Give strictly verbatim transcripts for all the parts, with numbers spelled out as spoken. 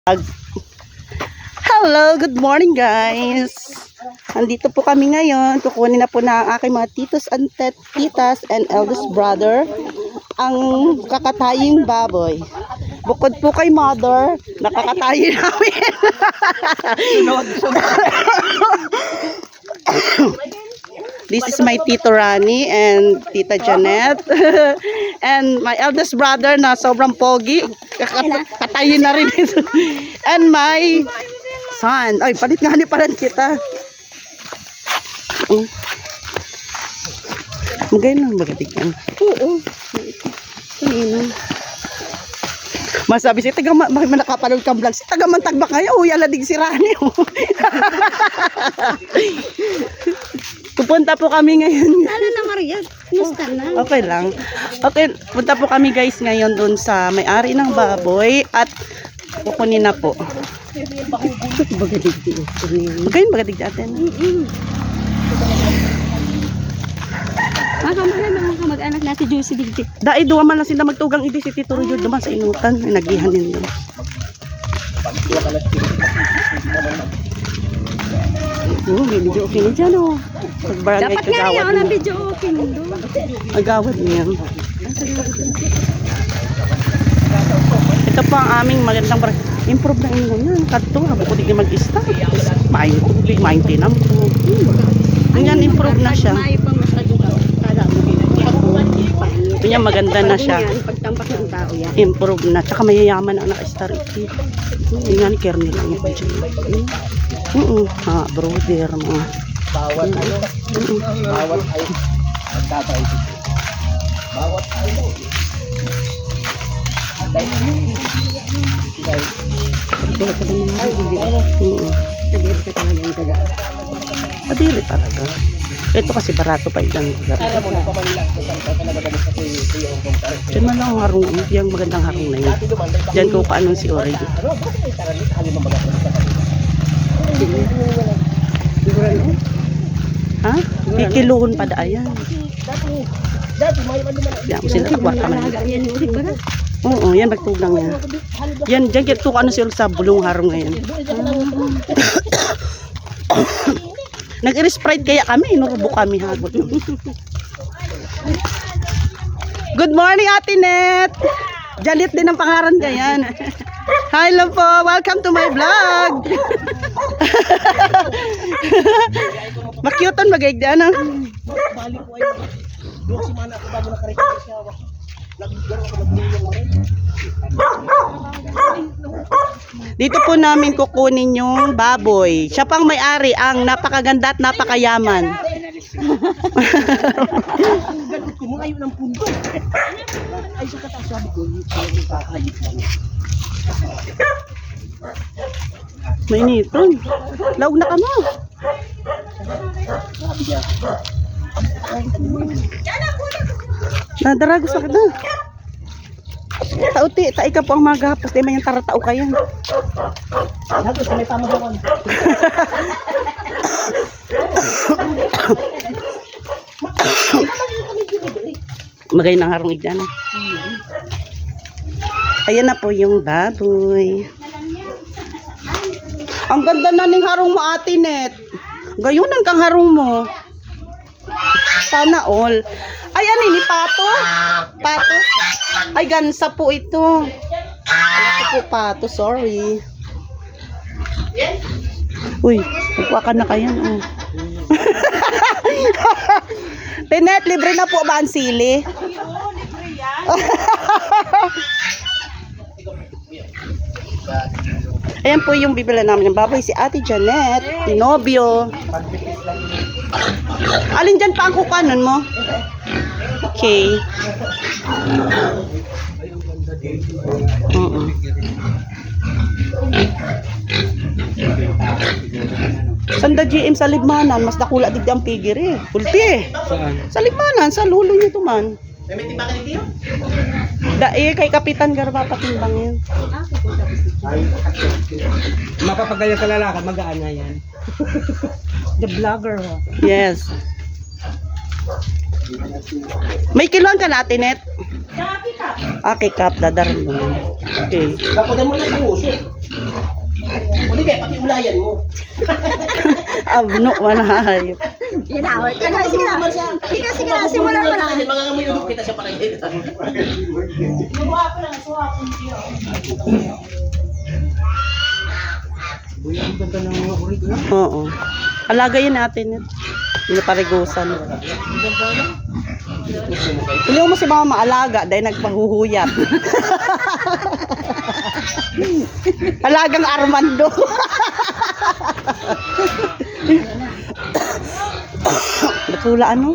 Hello, good morning, guys. Nandito po kami ngayon. Kukunin na po na ang aking mga titos and tet-, titas and eldest brother, ang kakataying baboy. Bukod po kay mother, nakakatayi namin. This is my Tito Rani and Tita Janet. And my eldest brother na sobrang pogi. Katayin na rin ito. And my son. Ay, palit nga ni paran kita. Oh. Magay lang, magatig yan. Oo. Ano yun? Masabi si taga ma-, ma-, nakapanood kang vlog. Si taga Mantagba kayo, uy, aladig si Rani, oh. Pupunta po kami ngayon. Lalo na, Maria. Kumusta na? Okay lang. Okay, punta po kami, guys, ngayon dun sa may-ari ng baboy at kukunin na po. Magaling din. Magaling, magaling dati na. Mm-mm. Mga kamahal, mga kamag-anak na si Juicy Digdi. Dai, duwa man lang sila magtugang idi si Tito Roger duman sa inutan. Ay, nagihan ninyo. Oo, may video okay na dyan, oh. Pag barangay Dapat nga Kagawad yun, ang na. Video okay mundo. Agawad niyan. Ito po ang aming magandang bar-, improve na inyo yan. Kadto, ha, bukod di mag-stop. Main tubig, main tinampo. Yan, improve na siya. May pang masyado daw. Kala mo din. Yan, maganda na siya. Pag tampak ng tao yan. Improve na. Tsaka mayayaman ang naka-star ito. Yan, kernel ang ito dyan. Oo, ha, brother, mga. Bawat ano, bawat ay, magkakaisip. Bawat ano. Oo. Kadiri talaga. Ito kasi barato pa itang lugar. Diyan man ang harong, yung magandang harong na yun. Diyan ko kaano si Orig. Ha? Kikiluhon pa da, ayan. Yan, sila, kuha ka man. Alaga yan, yung uling ba na? Oo, yan, magtugang yan. Yan, dyan, kaya tuka na sila sa bulong harong ngayon. Nag-Sprite kaya kami, inurubo kami, hagot. Good morning, Ate Net! Janet din ang pangaran ka yan. Hi, hello po. Welcome to my vlog. Makyuton, magaig di, ano? Balik ko ay duwang semana ako bago nakarikot siya. Nag-, garo ako, nag-, Dito po namin kukunin yung baboy. Siya pang may-ari, ang napakaganda at napakayaman. Ang ganun ko, mga yun ang pundo. Ay, sa kataas, sabi ko, yun, yun, yun, yun, yun. Mainiton. Laog na ka mo. Nadaragos ako na. Tao ti, tai ka po ang maghapos, di man yung taratao kayan. Tapos may pamahawan. Magay na harong igyan. Ayan na po yung baboy. Ang ganda na ning harong mo, Ate Net. Gayunan kang harong mo. Sana all. Ay, ano ini? Pato? Pato? Ay, gansa po ito. Ito po, pato. Sorry. Uy, magkuha ka na kayan, oh. Tinet, libre na po ba ang sili? Ayan po yung bibila namin ng baboy, si Ate Janet, Nobio. Alin dyan pa ang kukanon mo? Okay. Oo. Sanda G M sa Libmanan, mas dakula digdi ang pigiri. Ulti. Saan? Sa Libmanan, sa lolo niyo tuman. May, may timba ka dito? Dai, kay Kapitan Garba patimbang yun. Mapapagaya sa lalaki, magaan na yan. The vlogger, oh. Yes. May kiluan ka na, Ate Net? Sa pick-up. Ah, pick-up, dadalhin mo. Okay. Dapat mo na yung uso. Hindi kaya, pati ulayan mo. Abno, manahay. Ginawat ka na. Sige na. Sige, sige na. Simulan mo na. Mga amoy udok kita sa palagay. Gumawa ko lang, suha ko. Uy, ang ganda ng mga urig, ah. Oo. Alaga yan, Ate Net. Pinaparigusan. Hindi mo si mama alaga, dahil nagpahuhuyat. Alagang Armando. Ba't wala ano?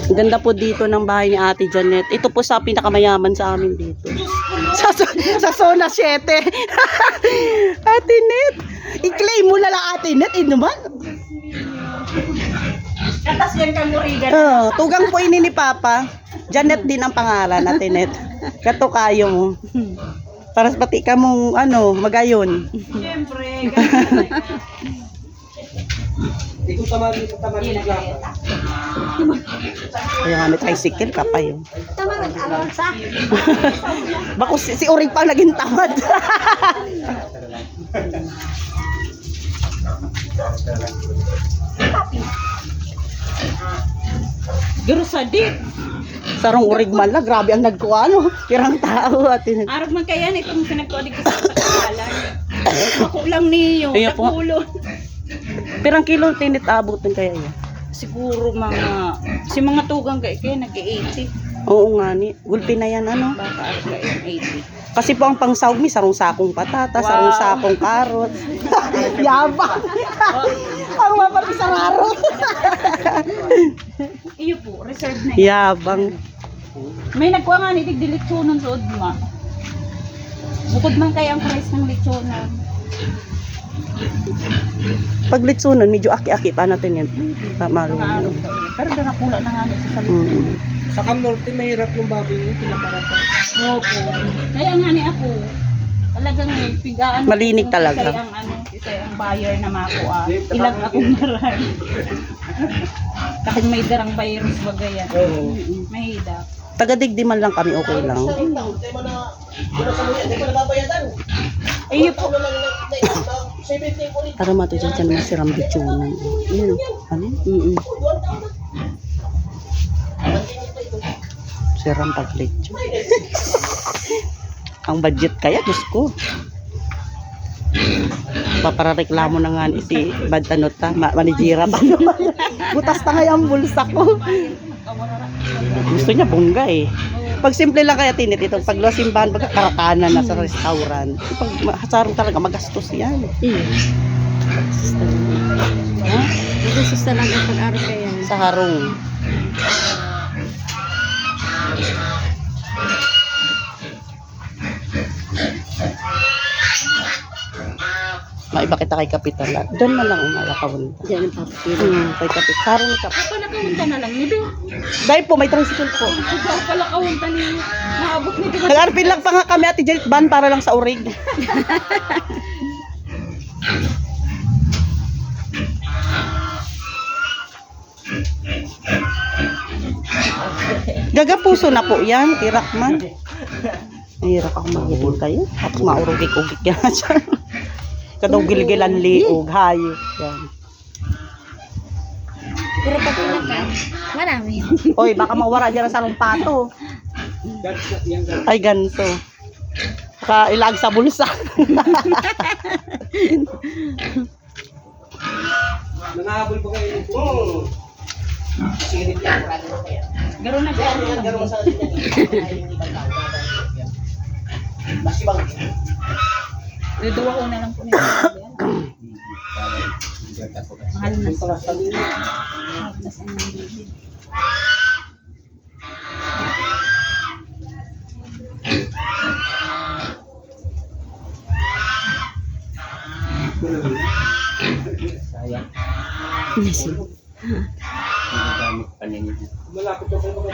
Ang ganda po dito ng bahay ni Ate Janet. Ito po sa pinakamayaman sa amin dito. Sa, sa, sa zona siyete. Ate Net, i-claim mo na lang, Ate Net. Eh, naman. Katas yan kang Murigan. Oh, tugang po ini ni Papa. Janet din ang pangalan, Ate Net. Katokayo mo. Para sa pati ka mong, ano, magayon. Siyempre, ganun talaga. Ito tama, ito tama. Hindi na kaya. Kaya nga, may tricycle ka pa yun. Tama, nag-alon sa. Bako si, si Urig pa naging tamad. Garo sadik. Sarong Urig man lang, grabe ang nagkuha, no? Pirang tao, Ate. Arog man kaya na itong pinagkuha dito sa kasalan. Ako lang niyo, Kaya po. Tapulo. Pirang kilo tinit abot din kaya yan? Siguro mga, si mga tugang kaya, kaya nag-eighty. Oo nga ni. Gulpi na yan, ano? Baka ata yung eighty. Kasi po ang pangsahog mi, sarong sakong patatas, sarong Wow. sakong karot. Yabang! Ang mapati sa raro. Iyo po, reserve na yan. Yabang. May nagkuha nga ni digdi lechonon sa ugma. Bukod man kaya ang price ng lechonon. Pag lechonon, medyo aki-aki pa natin yan. Tama Mga rin. ano po eh. Pero pinakula na nga ni sa salita. Mm. Sa Cam Norte, mahirap yung baboy yung pinaparata. Opo. Kaya nga ni ako, talagang pigaan Malinig talaga. Isay ang ano, isay ang buyer na makuha. Ilag akong maray. Kasi may darang virus ba gaya? Oo. Mm-mm. Mahirap. Taga digdi man lang kami, okay lang. Ayun po. Tara, mato dyan, dyan naman si Rambichunan. Yun. Ano? Mm-mm. Si Ram pag-lechon. Ang budget kaya, Diyos ko. Papareklamo na nga ni si Bad, ano ta, ma-, manijera pa naman. Butas na nga yung bulsa ko. Gusto niya bongga eh. Pag simple lang kaya tinit itong pagluwas simbahan, baga karatanan na sa restaurant. Pag ma-, sa harong talaga, magastos yan. Iya. Magastos talaga. Ha? Magastos talaga pag araw kaya. Sa harong. Maiba kita kay Kapitan. Doon na lang ang alakawon. Diyan ang papakita. Hmm, kay Kapitan. Sarong ni Kapitan. Ako, nakawunta na lang, nibi. Dahil po, may tricycle po. Ikaw pala kawunta ni, naabot ni Diba? Nag-arpil lang pa nga kami, Ate Jel, van para lang sa urig. Gagapuso na po yan, irak man. Ay, irak ako mag-ibon kayo. At maurugik-ugik yan. Kadaw gilgilan liog, hayop. Yan. Pero pag pinaka, marami. Oy, baka mawara dyan sa rumpato. Ay, ganito. Baka ilag sa bulsa. Nangahabol pa kayo. Oo. Sige, garo na, garo na. Garo sa atin. Mas ibang. Duduwa ko na lang po nito. Mahal na. Sayang. Yes. Hindi gamit pa ninyo. Malapit na po.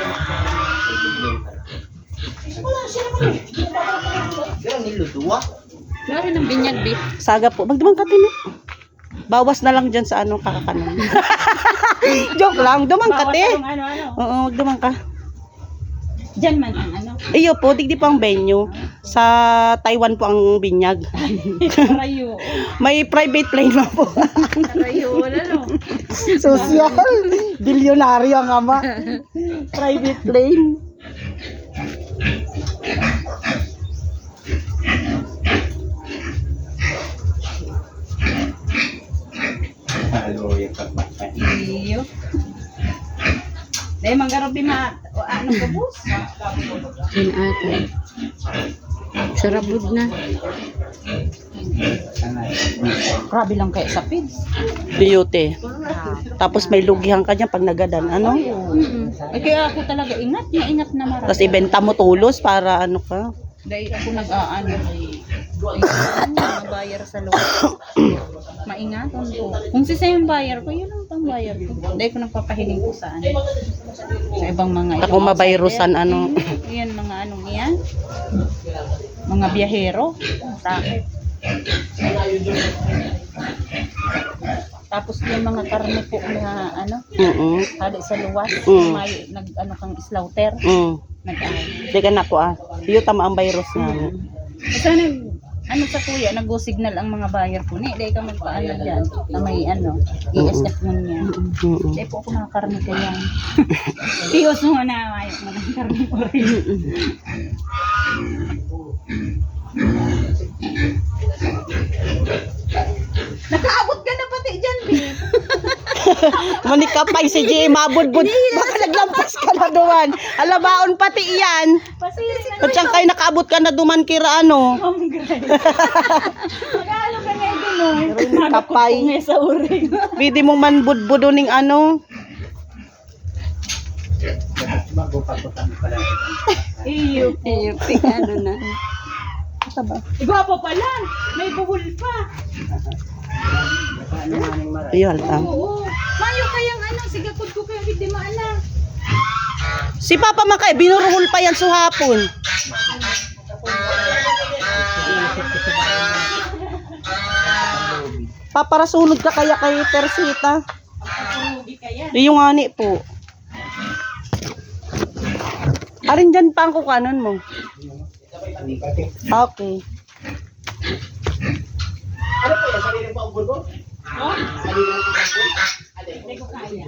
Yan, nilutuwa. Klaro ng binyag, bi. Saga po. Magdumang ka, Tino. Bawas na lang dyan sa ano, kakakanon. Joke lang, duman ka, Bawas te. Ang ano-ano. Oo, duman ka. Diyan man ang ano. Iyo po, digdi po ang venue. Sa Taiwan po ang binyag. Rayo. May private plane man po. Rayo, wala, no? Sosyal. Bilyonaryo ang ama. Private plane. Halo yung pagmata. Iyo. Dahil manggarobi ma-, o ano ka, boss? Yun ata. Sarabod na. Grabe lang kaya sa feeds. Biyote. Ah. Tapos may lugihan ka dyan pag nagadan, ano? Mm-mm. Ay, kaya ako talaga ingat na ingat na marami. Tapos ibenta mo tulos para ano ka. Dahil ako nag-aano. Ay, mga buyer sa loob. Maingat. Kung sisay yung buyer ko, yun ang pang buyer ko. Dahil ko nagpapahiling ko sa ano. Sa ibang mga Ako ilang mabayrusan, outsider. Ano. Mm, yan, mga anong yan. Mga biyahero. Sa akin. Tapos yung mga karne po na ano, Mm. hali sa luwas, Mm. may nag-ano kang slaughter, Mm. nag-ahay. Di ka na kuha. Iyo tama ang virus nga. Mm. Basta nag, ano sa kuya, nag-go signal ang mga buyer ko. Ni, di ka magpaano dyan. Na may ano, Mm. E S F mo niya. Mm. Di po ako mga karne ko yan. Piyos mo na, ayaw mo ng karne ko rin. Mm. Nakaabot ka na pati dyan, babe. Manikapay si G M, mabudbud. Baka naglampas ka na duman. Alabaon pati iyan. Pasiri na. At siyang kayo nakaabot ka na duman kira ano. Mag-aalo ka nga ito, no? Kapay. Sa uring. Pwede mo man budbudo ning ano. Iyo po. Iyo, pig, ano na. Ito ba? Iba pa pala. May buhol pa. Iyo, halta. Oo. Mayo kayang ano, sige, kod ko kayo, hindi maana. Si Papa Makay, binuruhol pa yan suhapon. Paparasunod ka kaya kay Teresita? Iyo nga ni po. Arin dyan pa ang kukanon mo. Okay. Ano po yan? Sarili po ang bulbo? Ha? Sarili po ang bulbo? Hindi ko kaya.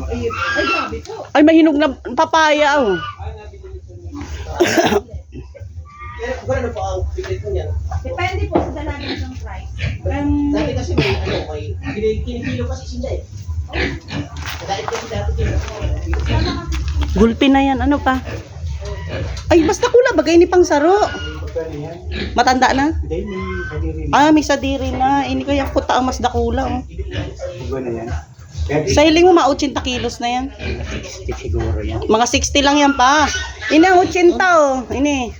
Ay, grabe po. Ay, mahinog na papaya, oh. Pero kung ano po ang bigay po niya? Depende po sa dalaga ng price. Dati kasi may, ano, may kini-, kinikilo kasi sila eh. Dahil kasi dati din. Gulpi na yan. Ano pa? Ay, mas dakula. Bagay ni pang saro. Matanda na? Hindi, may sadiri na. Ah, may sadiri na. Ini kaya puta ang mas dakula, oh. Iba na yan. Sa hiling mo, mga ochenta kilos na yan. Sixty siguro yan. Mga sixty lang yan pa. Ini ang ochenta, oh. Ini.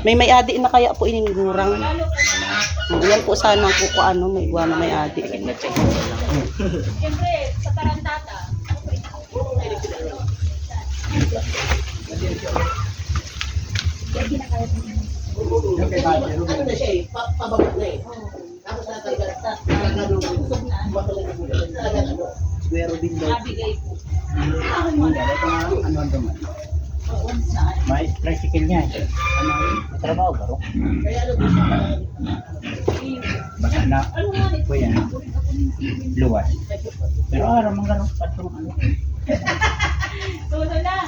May may-adi na kaya po ining gurang. Yan po sana ang kukuha, ano, may gawa na may-adi. Siyempre, sa tarantata. Ano na siya eh, pa-, pababa na eh. Tapos na talaga, talaga nung, talaga ano. Siguro din daw. Nabigay ko. Ano, ano, ano, ano. May tricycle niya eh. Ano, may trabaho ba? Kaya ano, gusto ko, Baka na, kuya, luwas. Pero aram ang ganun, patrong ano.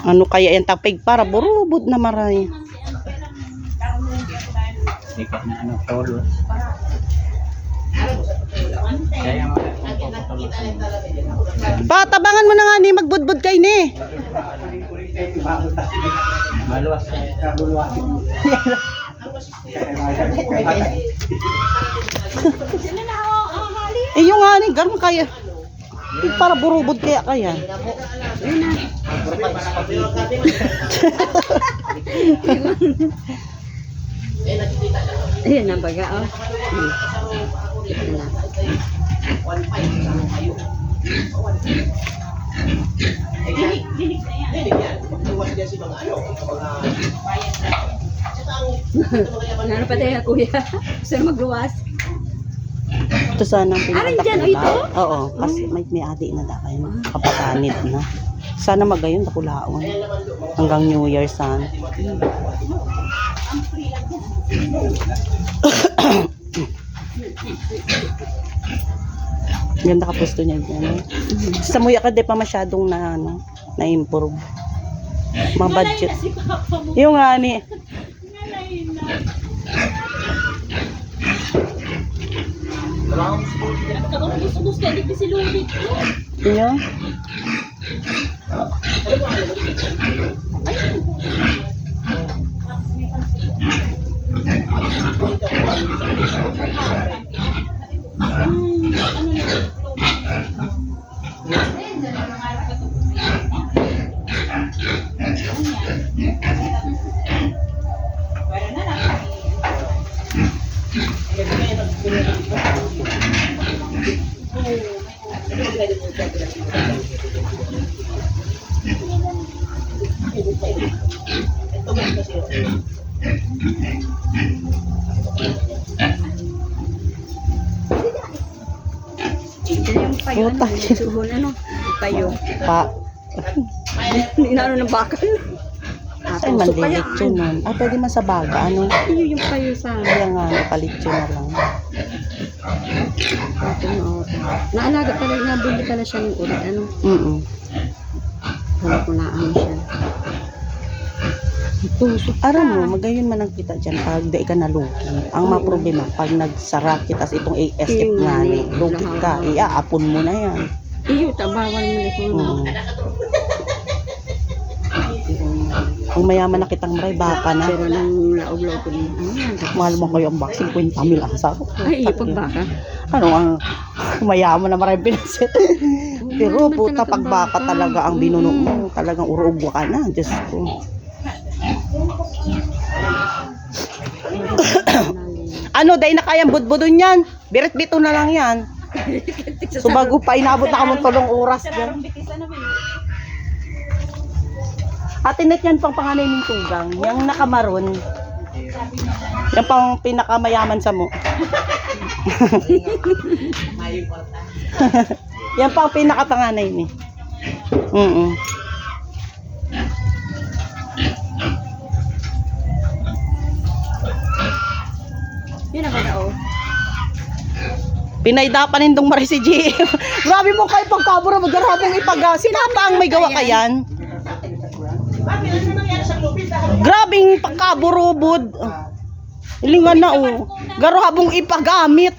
Ano kaya yan, tapig para burubod na maray. Sikat na ano, tolos. Kaya mga Patabangan mo na nga ni, magbudbud kay ni. Maluwas. Iyo nga ni, ganun kaya. Para burubod kaya kaya. Ayun na baga, oh. Hmm. Ayan na. Ano pa tayo, kuya? Sir, magluwas. Ito sana ang pinakadakula. Aray, dyan, oh, ito? Oo, kasi may, may adi na dahil kapatanid na. Sana magayon, dakulaon. Hanggang New Year sana. Ganda ka pwesto niya dyan, eh. Sa Muya ka, di pa masyadong na, ano, na-improve. Mga budget. Yung nga ni, Nagkaubos-ubos ka, di ba si Lubid? Iyo. Ito yung payo, ano, Puta. Yung suhon, ano, payo. Pa. Inaano ng bakal. Ay, manlilitsyon nun. Ah, pwede man sa baga, ano? Iyo yung payo sa Kaya nga, ipalitso na lang. Ito, no, ito. Naalaga pala, nabili pala siya ng ulit, ano? Mm-mm. Wala ko na ano siya. Ito, suka. Aram mo, magayon man ang kita dyan pag dai ka nalugi. Ang mga Oo. problema, pag nagsara kita sa itong A S F Iyo nga nga ni, ni, lugi ka, lahat. Iaapon mo na yan. Iyo, ta, bawal mo na ito. Mm. Kung mayaman na kitang maray, baka na. Pero nung laog-laog ko din, ano yan? Mahal mo kayo ang baka, singkwenta mil ang sako. Ay, iyo, pag baka. Ano ang mayaman na maray pinasit? Pero puta, pag baka talaga ang binuno mo, talagang uruog ka na, Diyos ko. Ano, dai na kayang budbudon yan? Birit-bito na lang yan. So, bago pa, inabot na kamong tolong oras dyan. Ate Net, yan pang panganay ning tugang. Yang nakamaron. Yan pang pinakamayaman sa mo. Yan pang pinakapanganay ni. Mm. Yun na ba na, oh? Pinayda pa nindong mari si G M. Grabe mo kayo pagkabura, magdarabong ipaga. Si Papa ang may gawa kayan. Grabing pagkaburubod. Ilingan na, oh. Garabong ipagamit.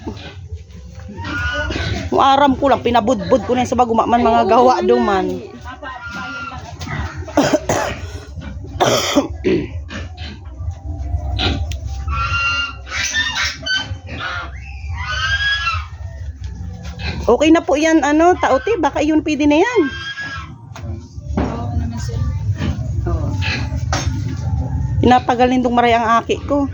Kung aram ko lang, pinabudbud ko na yun sa baguma man mga gawa duman. Okay na po yan, ano, taote, baka iyon pwede na yan. Oo naman, sir. Oo. Pinatagal nindong maray ang aki ko.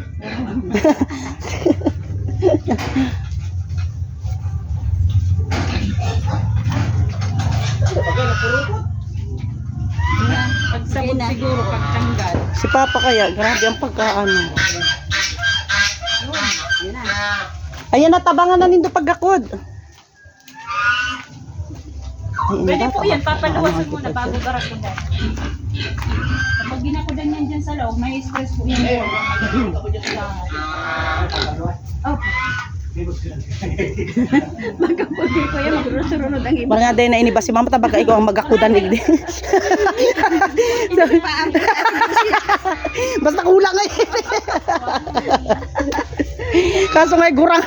Pagsabot siguro, pagtanggal. Si Papa kaya, grabe ang pagkaano. Yun na. Ayan, natabangan na nindo paggakod. Ay, pwede po yan, papaluwasan muna bago garakudan. Kapag ginakudan yan dyan sa loob, may stress po yan. Opo. Magkapag po yan, magrusurunod ang iba. Mga day na iniba si mama, tabaka ikaw ang magakudan, igdi. Basta kulang eh. Kaso nga'y gurang.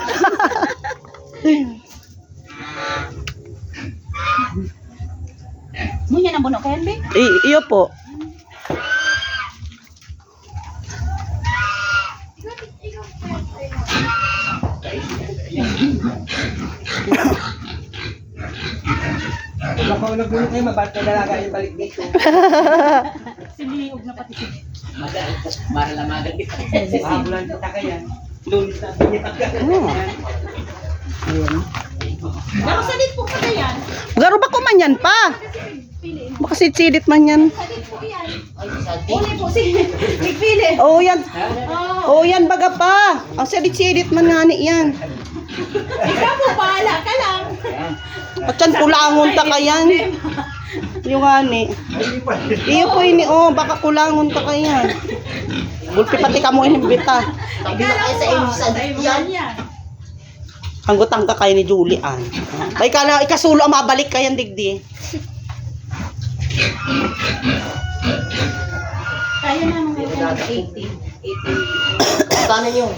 Ngunyan ang buno kayan, be? I-, iyo po. Baka nagbuno kayo, mabat na dalaga yung balik dito. Siliog na pati siya. Magal, para lang magal kita. Pahabulan kita kaya. Lunes na ako niya. Hmm. Ayan. Pero sa din po ka yan. Garo ba kuman yan pa? Kasi baka sidit-sidit man yan. Sa din po yan. Uli po si Big Pili. Oo, yan. Oo. Oo, yan baga pa. Ang sidit-sidit man nga ni yan. Ikaw po, bahala ka lang. At yan, kulangon ka kayan. Yung ani. Iyo po ini, oh, baka kulangon ka kayan. Gulpi pati kamo inimbita. Sabi na kayo sa inyo sa yan. Ang gutang ka kayo ni Julie Ann. Ay, kala, ikasulo ang mabalik kayan, digdi. Kaya na mga eighty. Eighty. Kano nyo?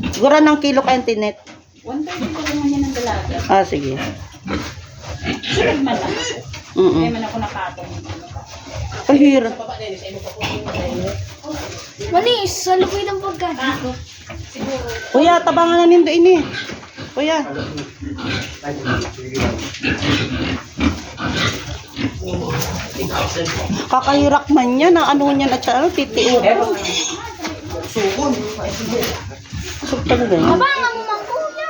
Siguro ng kilo kayo, Tinet. One thirty ko naman yan ang dalaga. Ah, sige. Sunod man lang ako. Mm-mm. Kaya man ako nakatong. Ay, hirap. Mali, sa lupit ng pagkain ko. Kuya, tabangan na nindo ini. Kuya. Kakahirak man yan, ang ano niyan at ano, titiyo. Sugtan din. Abangan mo man, kuya.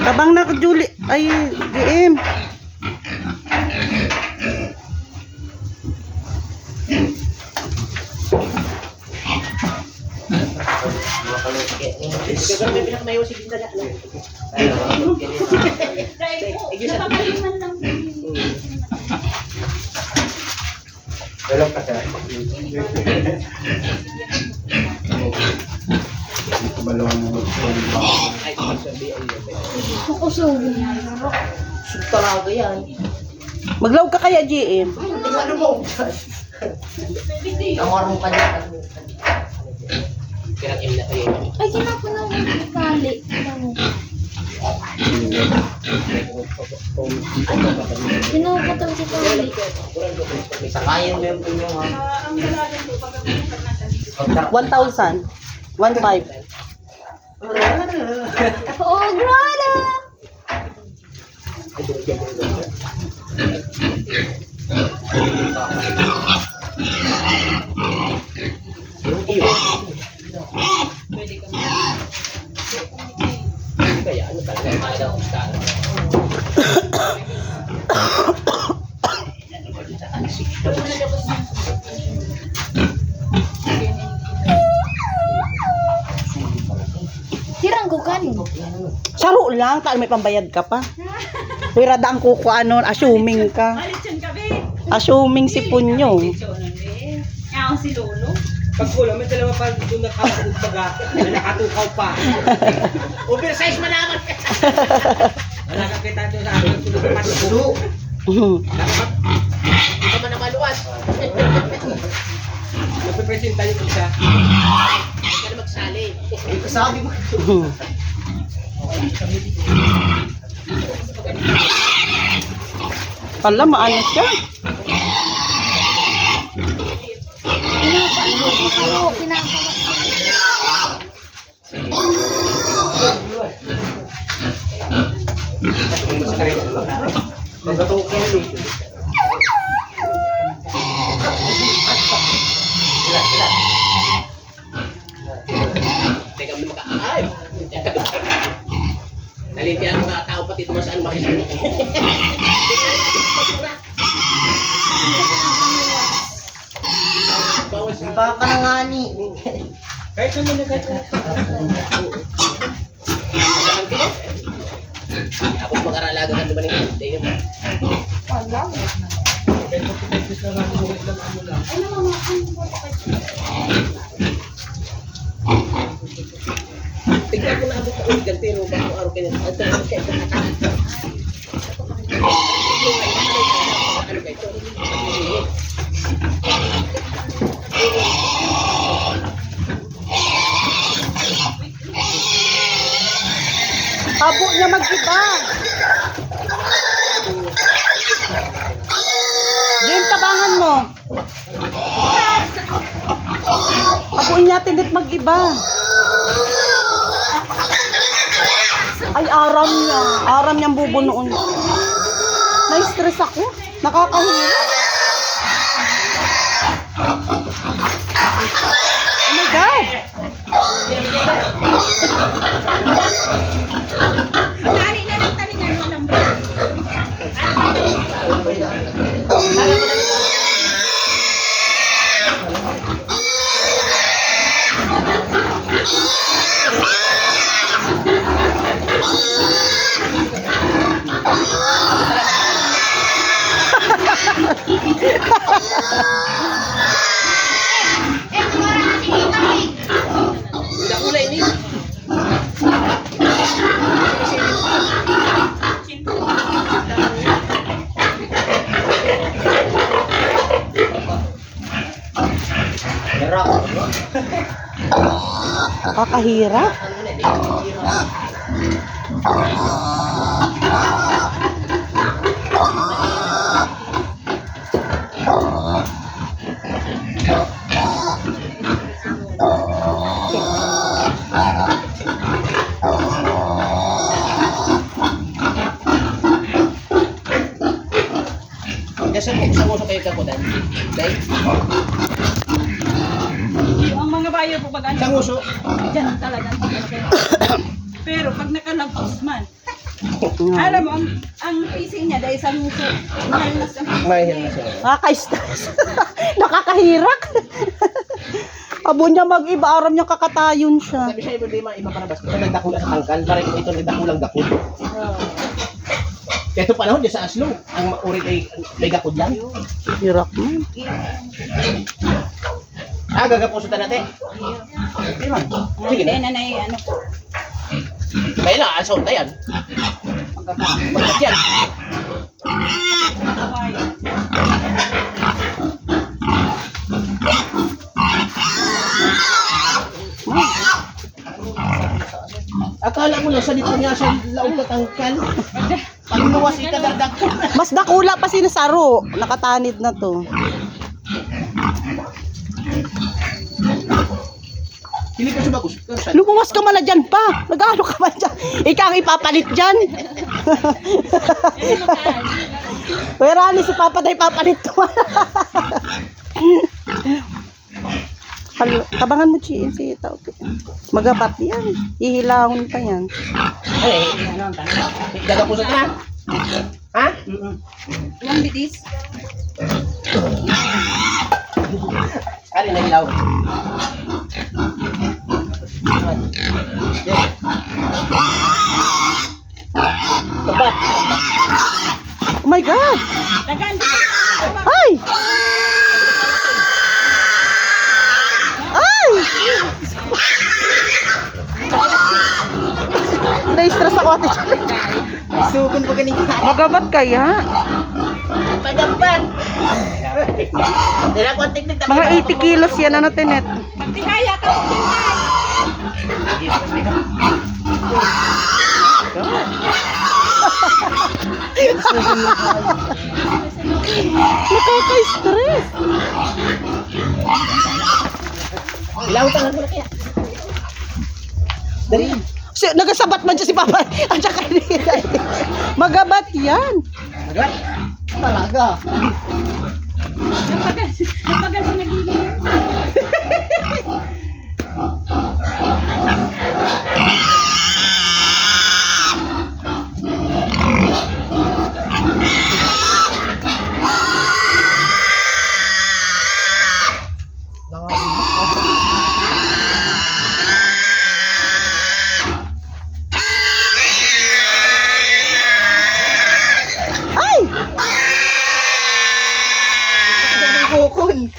Tabang na, Julie. Ay, G M. Pero kasi, ito ba lang ang Kukusog. Talaga yan. Maglaog ka kaya, G M? Ano mo? Ang marunong ka dyan. Ay, kinapon ako ng tali. Kinapon sa tali. Sakayin mo yung pinyo, ha? One thousand. One five. Oh, grabe! Tiranggokan. Saro lang, ta may pambayad ka pa. Pwera da ang kukuanon, assuming ka. Assuming si Punyo. Yaon si Lolo. Pag kulang, may dalawa pa doon nakakapag baga, na nakatukaw pa. Oversize man naman. Wala kang kita doon sa akin, sunod pa. Dapat, hindi ka man na maluwas. Magpipresenta yung isa. Hindi ka na magsali. Sabi mo. Pala, maano siya? Teka, maka-, ay! Nalimpihan ko na tao, pati ito, mas ano, makikita. Bawal sa baka na nga ni. Kahit naman na kahit naman. Tapos mag-aralaga ka naman yung day yun. Wala. Tignan ko na abot ang uligan, pero baka araw kayo. Ano ba ito? Habo niya mag-iba. Game, tabangan mo. Habo niya, tindit mag-iba. Ay, aram niya. Aram niyang bubunuon. Na-stress ako. Nakakahirap. Oh my God! Tali na lang, tali na lang. Kakahirap. Kasi kung sa uso kayo kakudan, dahil Ang mga buyer po pag ano, sa uso, dyan talaga. Pero pag nakalagpas man, alam mo, ang, ang pising niya dahil sa nguso, mahal na sa mahal na siya. Nakaka-stress. Nakakahirak. Abo niya mag-iba, aram niya kakatayon siya. Sabi siya, iba, iba, iba para basta. Ito nagdakula sa tangkal, pare ko ito nagdakulang gakod. Kaya ito panahon, di sa aslong, ang mauri ay may gakod lang. Hirap mo. Ah, gagapusutan natin. Sige na. Kaya na na ano po. Kaya lang, aso na yan. Magkat yan. Akala mo nasa dito niya sa laog ka tangkal. Pagluwas ika dadak. Mas dakula pa si Saro. Nakatanid na to. Hindi ka sumagot. Lumuwas ka man na dyan pa. Nag-ano ka man dyan? Ikaw ang ipapalit dyan. Pwera ni si Papa na ipapalit ko. Hal- Tabangan mo, G N, si Tao. Magabat yan. Hihilahon pa yan. Ay, gagapusan ka na. Ha? Ilang bitis? Ari na hilaw. Tabat. Oh my God! Dagan! Ay! Ay! Na-stress ako, Ate Chari. Sugon pa ganito. Magabat kaya? Pagabban. Dila ko ang teknik. Mga eighty kilos yan, ano, Tenet? Magtihaya ka, magtihaya! Nakaka-stress. Ilaw ka lang muna kaya. Dali. Si, nagasabat man siya si Papa. At saka, magabat yan. Magabat. Talaga. Napagal, napagal sa nagiging. Ay! Bukon.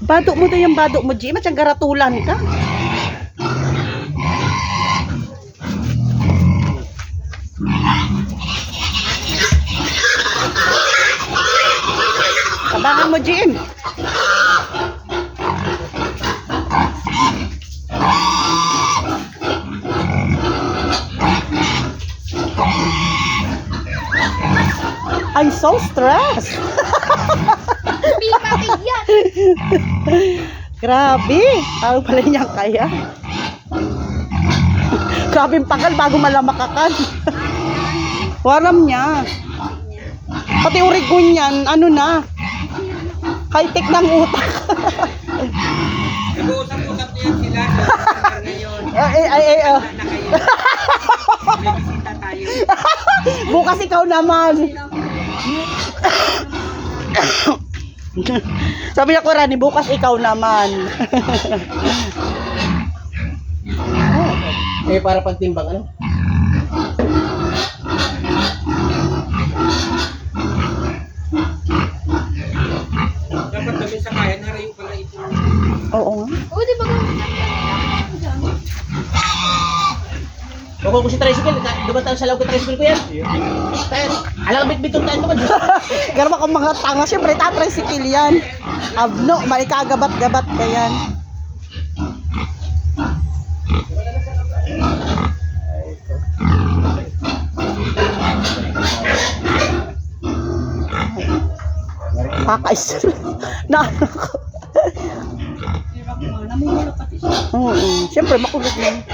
Bado mo to yung bado mo, G. Matyang garatulan ka. Tabangan mo, G M. I'm so stressed. Hindi pa bigyan. Grabe. Tao pala niya kaya. Sabing pagal bago malamakan. Waram niya. Pati urigon niyan, ano na. High-tech ng utak. Nag-uusap-usap na yan sila. Ngayon, Ay, ay, ay, ay, oh. na kayo. May bisita tayo. Bukas ikaw naman. Sabi niya, "Kurani, bukas ikaw naman." Eh, para pagtimbang, ano? Dapat kami sa kaya, narayo pala ito. Oo nga. O, di ba? Kung ko si tricycle, ka- dumatang sa loob ko tricycle ko yan. Tayo, alang bitbit yung tayo naman. Garba kung mga tanga, siyempre, tatricycle yan. Abno, maikagabat-gabat ka yan. Kakais. Na ano ko. Oo. Siyempre, makulit na.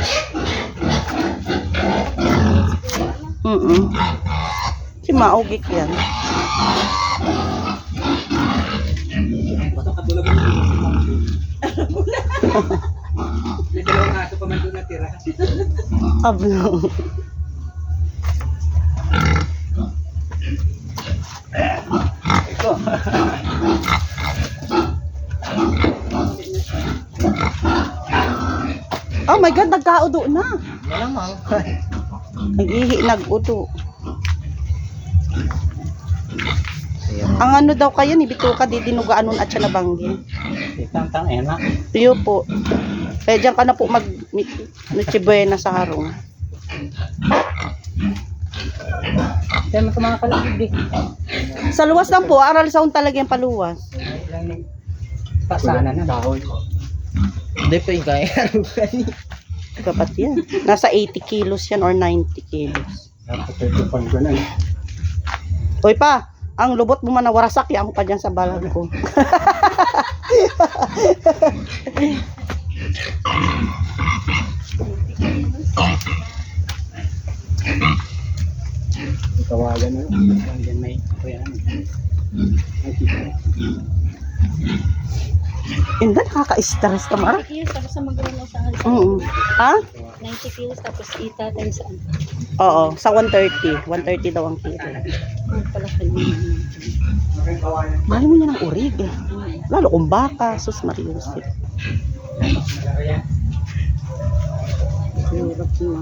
Oo. Si maugik yan. May dalawang aso pa man doon natira. Ablo. Oh my God, nagkaudo na. Malamang. Nag-ihi, nag-udo. Ang ano daw kayo, ni Bituka, di dinugaan nun at siya nabanggi. Itang tang ena. Iyo po. Kaya diyan ka na po mag Noche Buena sa harong. Kaya mo mga kalagid eh. Sa luwas lang po, aral sa talaga yung paluwas. Pasana na. Kahoy. Hindi pa yung kaya. Dapat yan. Nasa eighty kilos yan or ninety kilos. Dapat ito pang ganun. Hoy pa, ang lubot mo man na warasak, yan ko pa dyan sa balag ko. Tawagan na. Tawagan may kuya namin. Ay, kita. Hindi, nakaka-stress ka, Mara. Yes, tapos sa magkano sa ano? Oo. Ha? Ninety kilos tapos ita times ano? Oo, sa one thirty. One thirty daw ang kilo. Ang pala ka naman. Mahal mo niya ng urig. Lalo kung baka, sus Maria Jose. Hirap na.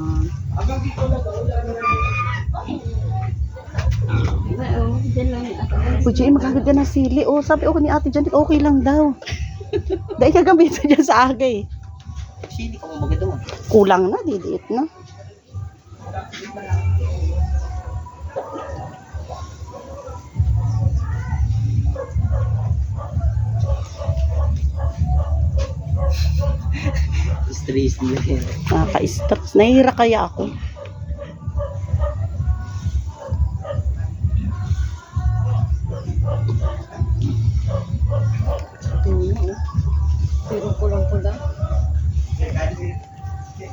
Ay, oh, dyan lang yung ato. Kuya, magkagad ka ng sili. Oh, sabi ako ni Ate Janet, okay lang daw. Dahil kagamitan dyan sa aga eh. Sili ka mo maganda mo. Kulang na, didiit na. Stress na yan. Nakaka-stress. Nahihira kaya ako. Tingnan mo, oh. Pero kulang-kulang.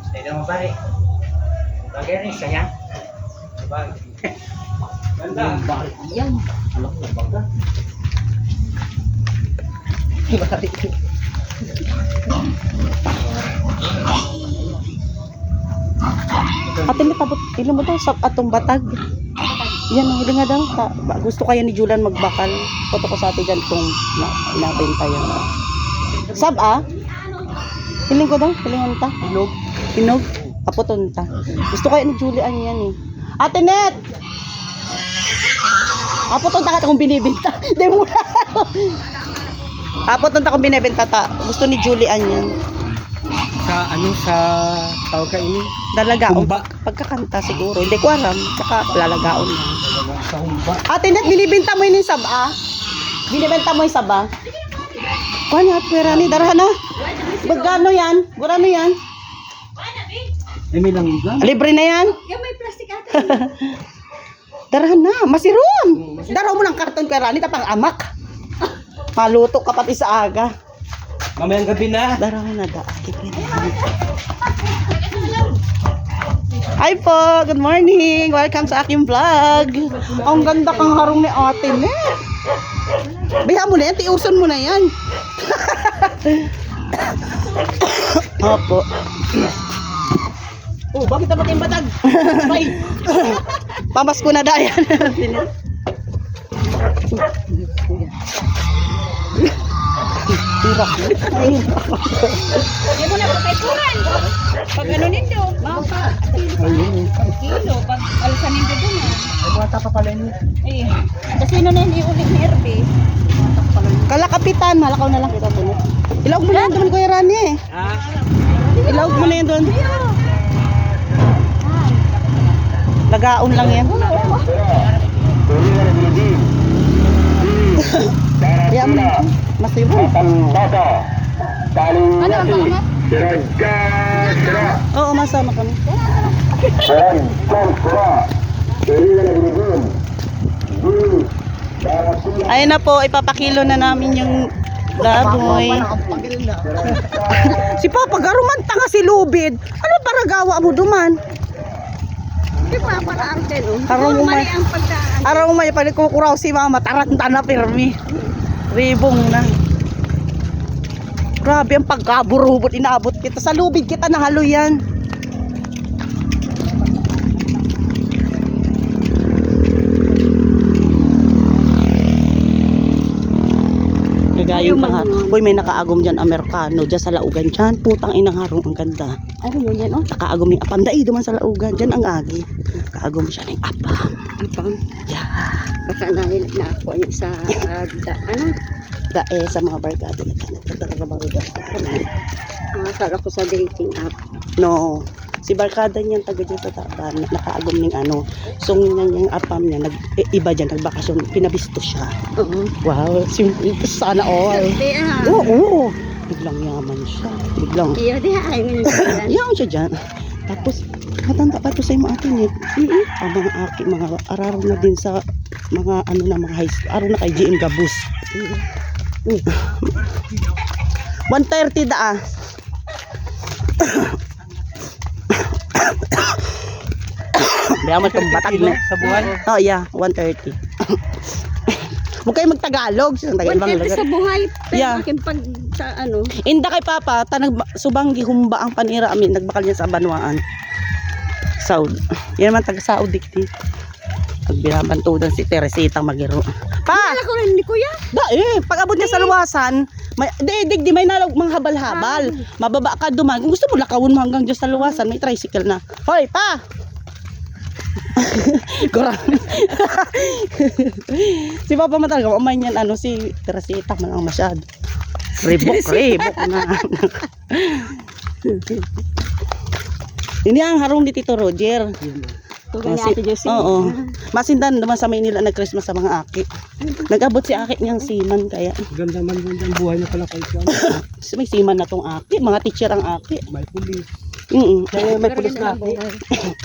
Pwede mo pare. Bagay rin siya yan. Bagay. Ganda. Yan. Alam mo, baga. Bari. Ate, may tabot. Ilan mo daw sa atong batag? Yan, oh, hiling nga daw. Ta, ba, gusto kaya ni Julan magbakal. Foto ko sa ate dyan kung na, nabenta yan. Sab, ah? Hiling ko daw. Hilingon ta. Hinog. Hinog. Apoton ta. Gusto kaya ni Julian yan eh. Ate Net! Apoton ta kung binibenta. Hindi mo na. Apoton ta kung binibenta ta. Gusto ni Julian yan. Sa ano, sa tawag ka ini? Dalaga. Humba. Pagkakanta siguro. Hindi ko alam. Tsaka lalagaon lang. Sa humba. Ate Net, binibenta mo yun yung saba? Binibenta mo yung saba? Kuha niya, pwera ni. Darahan na. Magkano yan? Gurano yan? Eh, may langga. Libre na yan? Yan, may plastic ata. Darahan na. Masiron. Darahan mo ng karton, pwera ni, tapang amak. Maluto ka pati sa aga. Mamayang gabi na. Darahan na da. Libre na yan. Hi po! Good morning! Welcome sa aking vlog! Ang ganda kang harong ni ate, ne? Biha mo na yan, tiuson mo na yan. Opo. Oh, bakit dapat yung batag? Ay! Pamasko na dayan. Hirap. Hindi mo na pagkaikuran. Pag ano nindo, mga pa, kilo, pag alsa nindo dun ah. Ay, mga tapa pala niyo. Eh, kasi na na yung iuli ni Erbe. Kala kapitan, malakaw na lang kita po. Ilaog mo na yan doon, Kuya Rani. Ah. Ilaog mo na yan doon. Lagaon lang yan. Kaya mo, masibo. Ano ang pangalan? Oo, masama kami. Ayun na po, ipapakilo na namin yung baboy. Si Papa, garuman tanga si Lubid. Ano para gawa mo duman? Di ba, para ang teno? Araw mo may, ang pagdaan. Araw mo may palikukuraw si Mama, taranta na pirmi. Ribong na. Grabe ang pagkaburubot, inabot kita. Sa Lubid kita nahaloy yan. Gagayon pa nga. Uy, may nakaagom dyan, Amerikano. Dyan sa laugan dyan. Putang inang harong, ang ganda. Ano yun yan, oh? Nakaagom yung apam. Dai, duman sa laugan. Dyan ang agi. Kaagom siya ng apam. Apam? Yeah. Baka nahil na ako yung sa, ah, da, ano? Dae sa mga barkada na tayo. Nagtatrabaho daw. Ah, akala ko sa dating app. No. Si barkada niyan taga dyan sa Taban, nakaagom ning ano. So, ngunyan yung apam niya, nag, eh, iba dyan, nagbakasyon, pinabisto siya. Oo. Wow, sim-, sana all. Swerte, ah. Oo, oo. Biglang yaman siya. Biglang Iyo, di ay, ngayon siya dyan. Yaman siya dyan. Tapos, matanda pa to sa imo atin eh. Mm-mm. Ang mga aki, mga araro na din sa mga ano na, mga high school. Aro na kay G M Gabus. Mm. One thirty da ah. Biya mo itong batag na. Sa buhay? Oh, yeah, one thirty. Huwag kayo magtagalog. Sa Tagalog One thirty lang. Sa buhay. Pero Yeah. Akin pag sa ano. Inda kay Papa, ta nag-, subang gihumba ang panira amin. Nagbakal niya sa banwaan. Saud. Yan naman, taga-Saud, dikti. Pagbiraban tudan si Teresita magiro. Pa! Kilala ko rin ni Kuya. Da, eh, pag abot niya sa luwasan, may, di, di, di, may nalag mga habal-habal. Ah. Mababa ka duman. Kung gusto mo, lakawon mo hanggang dyan sa luwasan, may tricycle na. Hoy, pa! Kurang. Si Papa man talaga, umay niyan, ano, si Teresita man ang masyado. Ribok, ribok na. Ini ang harong ni Tito Roger. Tugang ni Masi-, Ate Josie. Oo. Masindan naman sa Maynila nag-Christmas sa mga aki. Nag-abot si aki niyang seaman kaya. Ganda man, ganda ang buhay na pala kayo. May seaman na tong aki, mga teacher ang aki. May pulis. Mm. Kaya may pulis na aki.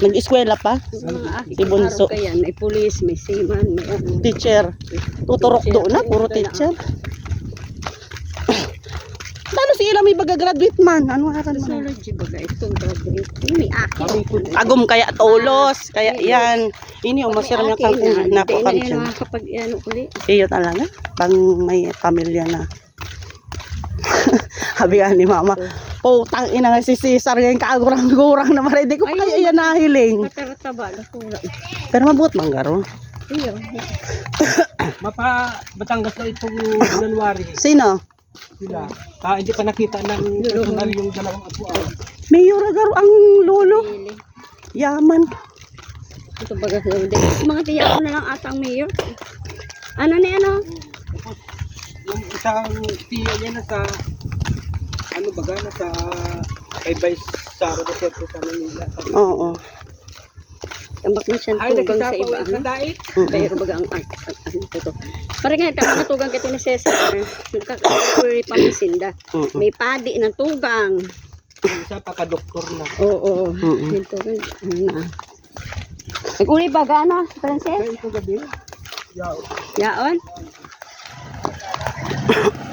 Nag-eskwela pa. Mga aki, Si Bunso. Araw kaya, may pulis, may seaman, may ano. Teacher. Tuturok Teacher. Doon na, puro Wala. Teacher. Tano si Ila may baga graduate man? Ano aran man? Sociology baga itong graduate. Ini akin. Agom kaya tolos, kaya yan. Ini, oh, masira niya kang Akin na, na hindi na yun kapag ano uli. Iyo talaga. Pang may pamilya na. Sabi nga ni Mama, "Putang ina nga si Cesar, ngayon kaagurang-gurang na, mare, di ko pa Ay, kaya yan nahiling." Matarata ba? Nakura. Pero mabuot man garo. Iyo. Mapa Batangas na itong January. Sino? Sila. Ah, hindi pa nakita ng personal yung dalawang apo, ah. Mayor agaro ang lolo. Yaman. Ito baga sa mga tiya ko na lang ata ang mayor. Ano ni ano? Tapos, yung isang tiya niya na sa, ano baga, na sa kay Vice Sara Duterte sa Manila. Oo. Tambak na siyang Ay, tugang sa nagkasapa iba, ulit sa ano? Dait. Mm-mm. Pero baga ang art, ang ano ko to. Pare nga, tama na tugang kito ni Cesar, ah. Nakaka-, pamasinda. Mm-mm. May padi ng tugang. Yung isa, pakadoktor na. Oo, oo. Mm-mm. Yung tugang, ano na. Nag-uli ba, gana, Frances? Kaya ito gabi, yaw. Yaon?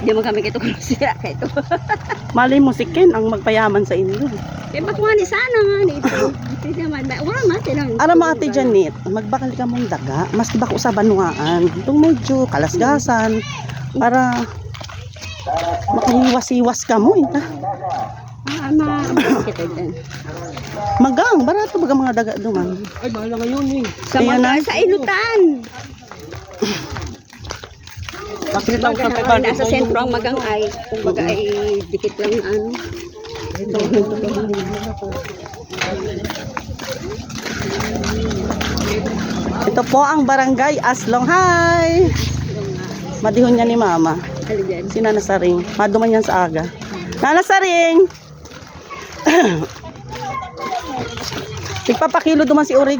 Di man kami kito kung sira ka ito. Malay mo, si Ken ang magpayaman sa inyo. Eh, bako nga ni sana nga ni ito. Ito naman. Ba-, wala nga, tilang. Ara, mga Ate Janet, magbakal ka mong daga. Maski bako sa banwaan. Itong medyo kalasgasan. Para makahiwas-hiwas ka mo, eh. Ah, ma-, kita dyan. Magang, barato baga mga daga duman. Ay, mahal na ngayon, eh. Sa Ayan mga na. Sa inutan. Bakit ang Baga, kakaibang nasa sentro ang magang ay, kumbaga ay dikit lang na ano. Ito po ang barangay Aslong. Hi! Madihon niya ni Mama. Halika. Si Nana Saring. Maduman yan sa aga. Nana Saring! Nagpapakilo duman si Urig.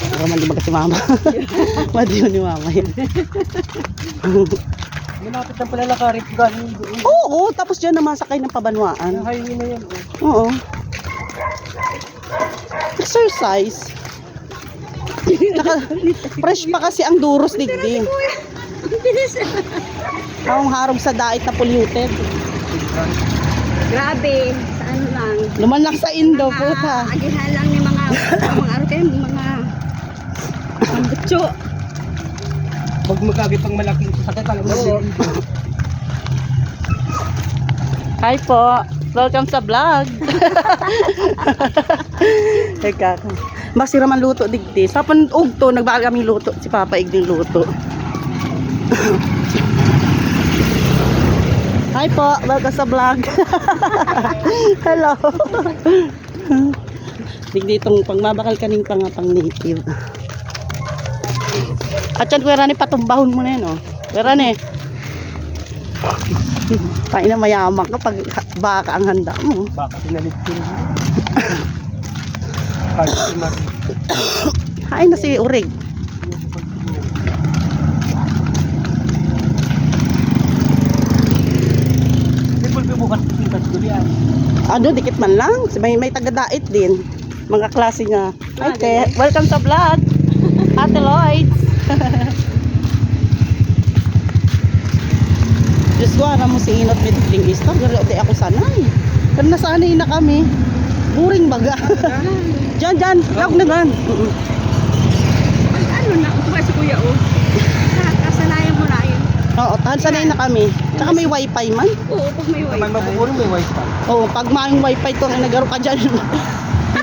Pero man di magka si Mama. Madiyo ni Mama yan. Malapit lang pala lakarin ko galing doon. Oo, tapos dyan na masakay ng pabanwaan. Ang highway na yan, oh. Oo. Exercise. Tsaka, fresh pa kasi ang duros digdi. Ang bilis. Harong-harong sa dait na polluted. Grabe, sa ano lang. Luman lang sa indo, Mga puta. Agihan lang ni mga, mga arte, mga pambutso. Pag magkagi pang malaking sakit, alam mo, Oo. Hi po. Welcome sa vlog. Teka. Masira man luto digdi. Sa pan-, ugto, nagbakal kaming luto. Si Papa igning luto. Hi po. Welcome sa vlog. Hello. Digdi itong pagmabakal kaning pang, pang native. At yan, Kuya Rani, patumbahon mo na yan, oh. Kuya Rani. Tayo na mayaman ka pag baka ang handa mo. Baka pinalit ko rin. Pag sinari. Hain na si Urig. Di pulpi bukas pintas ko diyan. Ano, dikit man lang. May, may taga-dait din. Mga klase nga. Hi, Te. Welcome sa vlog. Ate Lloyds. Diyos ko, aram mo si Inot may ding istor. Pero di ako sanay. Pero nasanay na kami. Boring baga. Diyan, diyan. Lawag na gan. Mm-mm. Ano na, ito ba si Kuya, oh? Sa-, kasanayan mo na yun. Oo, tahan sanay na kami. Tsaka may wifi man. Oo, pag may May wifi. Mabuburing may wifi. Oo, pag maayong wifi to, ay nagaro ka dyan.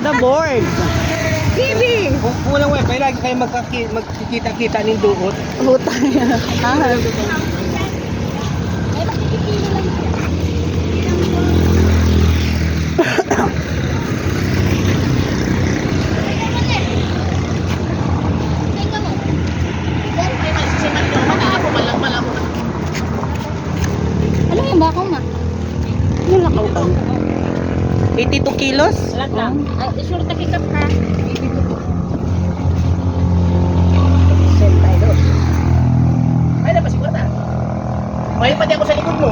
The board. T V. Kung, kung walang wifi, lagi kayo magkaki-, magkikita-kita ning duot. Puta. Ah. Ano yung bako, ma? Yung lakaw ka. Eighty-two kilos? Lahat lang. Ay, sure, takikap ka. Senta y dos. Ay, na, pasigurado. May pati ako sa likod mo.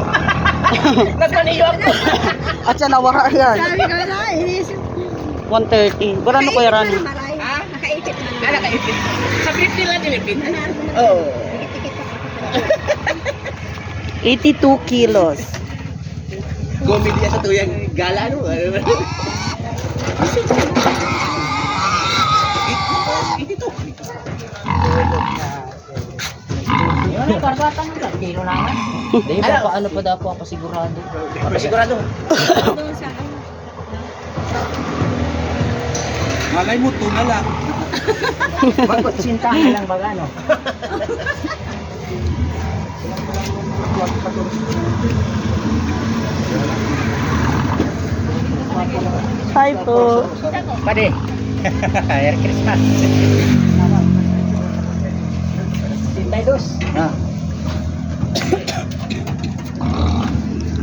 Nagmaniyo ako. At siya nawara yan. Sabi ko na, inisip. One thirty. Wala na, Kuya Ran. Nakaipit na, maray. Ha? Nakaipit na. Ah, nakaipit. Sa fifty lang tinipid. Ano, ano, ano? Oo. Tikit-tikit ako. Eighty-two kilos. Gomili sa tuyang gala, no? Ano ba? Eighty-two. Yun, ang karbata mo lang. Kilo naman. Di ba, Ano? Pa-, ano pa daw po ang pasigurado? Pasigurado. Malay mo, tuna lang. Mag-otsinta na lang baga, no? Hi po. Padi. Merry Christmas. Otsinta y dos. Ah.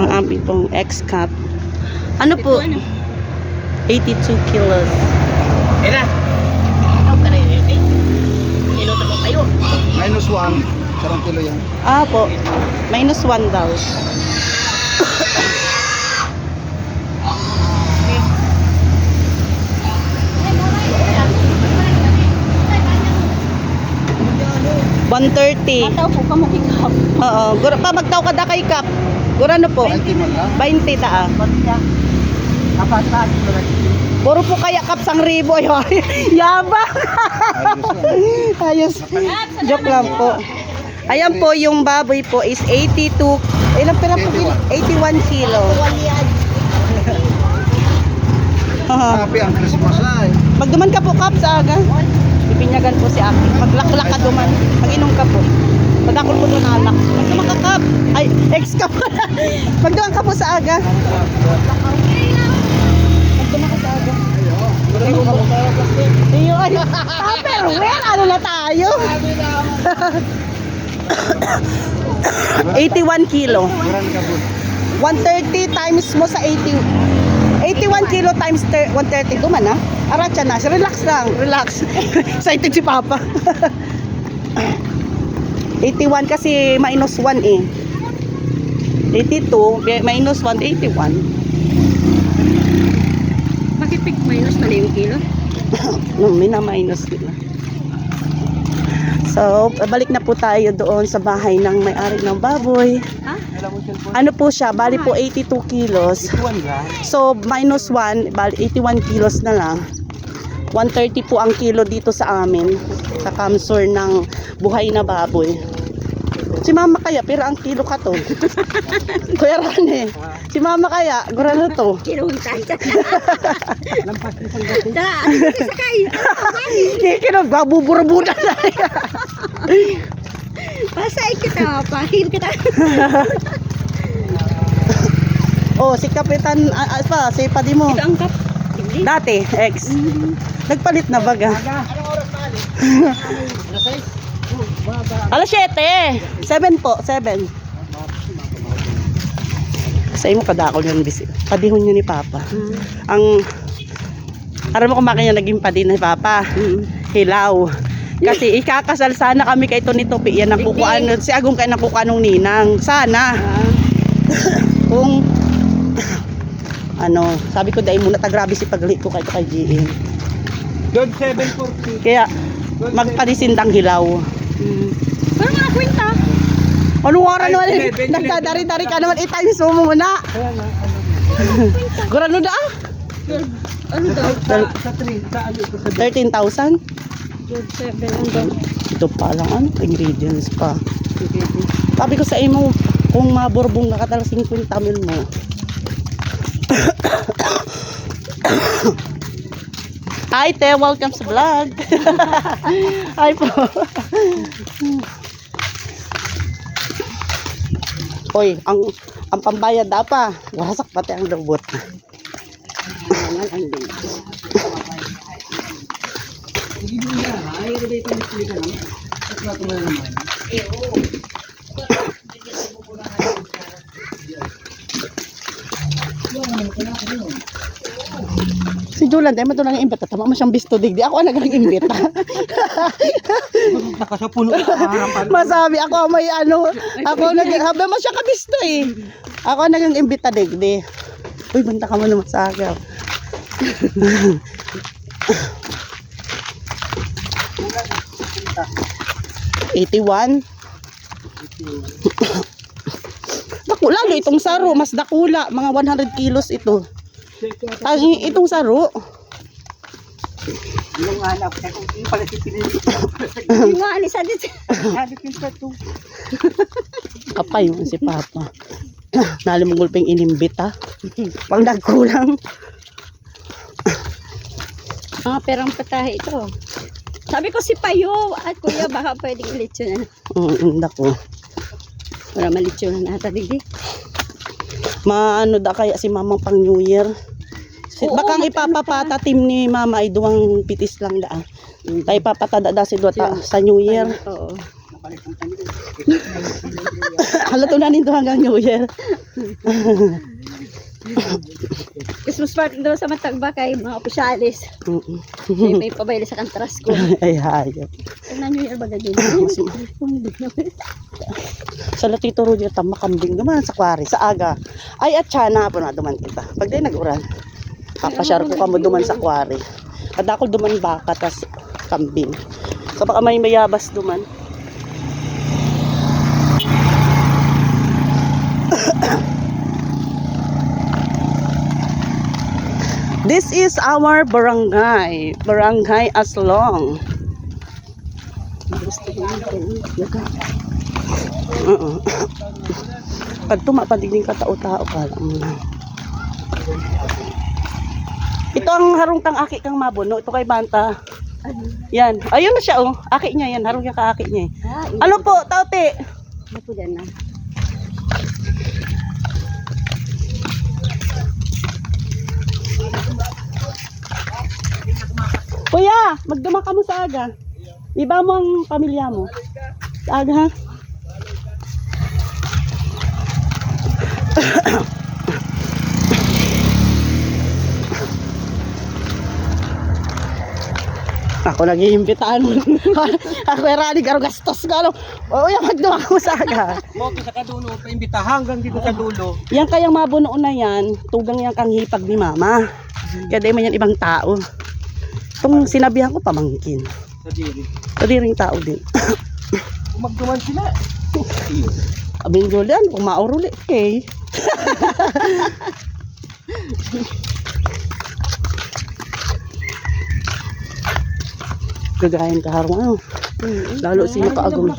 Ang amin pong X-Cut. Ano po? Ito, ano? Eighty-two kilos. Yan na. Ikaw ka na yun, eh. Minuto mo kayo. Minus one. Sarang kilo yan. Ah, po. Minus one daw. One thirty. Mataw po ka mo kay Kap. Oo. Gura pa, magtaw ka da kay Kap. Gura no po? Twenty na lang. Twenty ta, ah. Pati niya. Kapag taas ko lang. Puro po kaya Kap sang ribo. Ay, yabang. Ayos. Joke lang po. Ayan po, yung baboy po is eighty-two. Ilang pira po? Eighty-one. Eighty-one kilo. Aha. Happy ang Christmas ay. Magduman ka po, Kap, sa aga. Bibinyagan po si Aki. Maglaklak ka duman. Mag-inom ka po. Padakol po doon, anak. Magduman ka, Kap. Ay, ex ka po. Magduman ka po sa aga. Magduman ka sa aga. Iyo, ay. Tupperware, ano na tayo? Eighty-one kilo. One thirty times mo sa eighty. Eighty-one kilo times thir-, one thirty. Duman na. Aratsa na. Relax lang. Relax. Excited si Papa. Eighty-one kasi minus one eh. Eighty-two, bi-, minus one, eighty-one. Bakit pig minus pala yung kilo? No, mina-minus nila. So, balik na po tayo doon sa bahay ng may-ari ng baboy. Ha? Ano po siya? Bali po, eighty-two kilos. Eighty-one lang. So, minus one, bali eighty-one kilos na lang. One thirty po ang kilo dito sa amin, sa Kamsur ng buhay na baboy. Si mama kaya, pira ang kilo ka to? Kuya Rane, si mama kaya, gurano to? Kinunta. Lampas na siyang gabi. Da, ano sa sakay? Kikinong, babuburabuda na. Pasay kita, pakil kita. Oh, si Kapitan, ah, ah, pa, si Padi mo. Ito ang kap-, hindi. Dati, ex. Mhm. Nagpalit na baga. Anong oras pa, Ali? Alas sais? Alas siyete. Seven po, seven. Sa imo, kadakol yun, bisi-, padihon yun ni Papa. Mm. Ang, aram mo kung bakit niya naging padi ni Papa? Mm. Hilaw. Kasi ikakasal sana kami kay Tony Topi. Yan ang kukuan, si Agong kay nakukuan ng ninang. Sana. Ah. Kung, ano, sabi ko, "Dai muna, ta grabe si pagli ko kay, kay G M." Doon, seven forty. Kaya, magpadisindang hilaw. Mm. Pero mga kwenta. Ano nga Ay, naman? Eleven, eleven. Nagdadari-dari ka naman, i-times mo muna. Kaya nga, ano. Gurano da, ah? Twelve. Ano daw? Sa, sa three, sa ano, sa thirteen thousand? Twelve seven ang daw. Ito pa lang, ano, ingredients pa. Ingredients. Sabi ko sa imo, kung maburbong na ka talaga, singkwenta mil mo. Hi, te. Welcome sa vlog. Hi po. Hoy, ang, ang pambayad da pa. Wasak pati ang lubot. Ayan ang lubot. Si Julan, dahil matulang imbita, tama mo siyang bisto digdi. Ako ang nagang imbita. Nakasapuno sa harapan. Masabi, ako ang may ano, ako ang nag-, sabi mo siya kabisto eh. Ako ang nagang imbita digdi. Uy, banta ka mo naman sa akin. Eighty-one. Dakula, lalo itong saro, mas dakula, mga one hundred kilos ito. Ang itong saro. Yung anak, yung pala si pinili. Yung nga, alis, alis. Sabi ko sa to. Kapay mo si Papa. Nalimong gulping inimbita. Pang nagkulang. Mga perang patahe ito. Sabi ko si Payo, at kuya, baka pwedeng ilitsyon na. Mm, mm, dako. Para malitsyon na ata, digdi. Maano da kaya si Mamang pang New Year? Si, oo, bakang ipapapatatim ni Mama ay duwang pitis lang da, ah. Mm. Kaya ipapatada da si duwa ta, sa New Year. Oo. Halato na nindo hanggang New Year. Christmas party daw sa Matagba kay mga opisyalis. Mm-mm. May, may pabayli sa kantras ko. Ay, hayop. Tignan nyo yung bagay din. Sa la Tito Rudy, tama kambing naman sa kwari, sa aga. Ay, at siya na po na duman kita. Pag di nag-uran, papasyar ko kamo duman sa kwari. Kadakol duman baka, tas kambing. So, baka may mayabas duman. This is our barangay, Barangay Aslong. Oo. Pag tuma pa, digdi katao-tao ka lang. Ito ang harong kang aki kang mabuno. Ito kay Banta. Yan. Ayun na siya, oh. Aki niya yan. Harong niya ka aki niya, eh. Ah, ito. Ano po, Tauti? Ano po dyan na? Kuya, magduma ka mo sa aga. Iba mo ang pamilya mo. Sa aga, ha? Ako nag-iimbitahan mo. Ako, erani, garo gastos ko, ano? O, yan, magduma ka mo sa aga. Moto sa kadulo, paimbita hanggang dito sa dulo. Yan kayang mabuno na yan, tugang yan kang hipag ni mama. Kaya di man yan ibang tao. Itong sinabihan ko, pamangkin. Kadiri. Kadiring tao din. Kung magduman sila. Abing Julian, kung mauruli, okay. Gagayan ka harong, ano. Mm. Lalo si makaagom.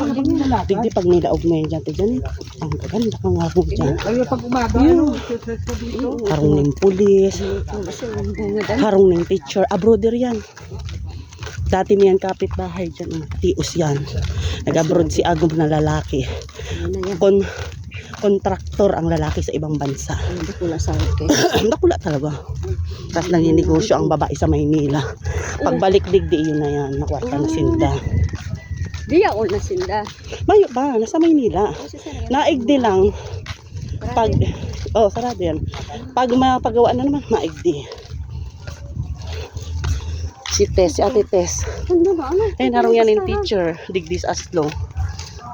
Digdi pag nilaog mo yan dyan, ti dyan, eh. Ang gaganda kang harong dyan. Ay, pag umaga, ano, sa, sa, sa dito. Harong ning pulis. Harong ning teacher. Abroader yan. Dati niyan kapitbahay dyan, oh. Tios yan. Nag-abroad si agom na lalaki. Kon-, kontraktor ang lalaki sa ibang bansa. Ang dakula sa akin. Dakula talaga. Tapos nanginegosyo ang babae sa Maynila. Pagbalik digdi, yun na yan. Nakwarta na sinda. Di yaon na sinda. Mayo pa, nasa Maynila. Naigdi lang. Pag, oh, sarado yan. Pag mapagawa na naman, maigdi. Si Tess, si Ate Tess. Ano ba? Ano? Ayun, harong yan yung teacher. Digdi sa Aslong.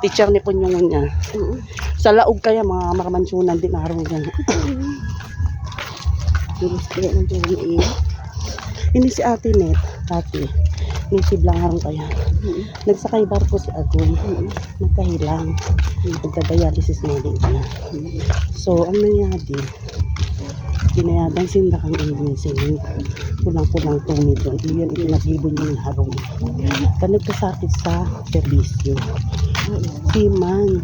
Teacher ni Punyongon niya. Oo. Sa laog kaya, mga maramansunan din harong yan. Gusto kaya ng Jeremy. Ini si Ate Net, Ate. Native lang harong kaya. Mm. Nagsakay barko si Agong. Mm. Nagkahilang. Mm. Nagda-dialysis na din siya. Mm. So, ang nangyari, ginayadan sinda kang ambulansya. Kulang-kulang tungid doon. Iyon, ipinagibon yung harong. Kan nagkasakit sa serbisyo. Si Mang.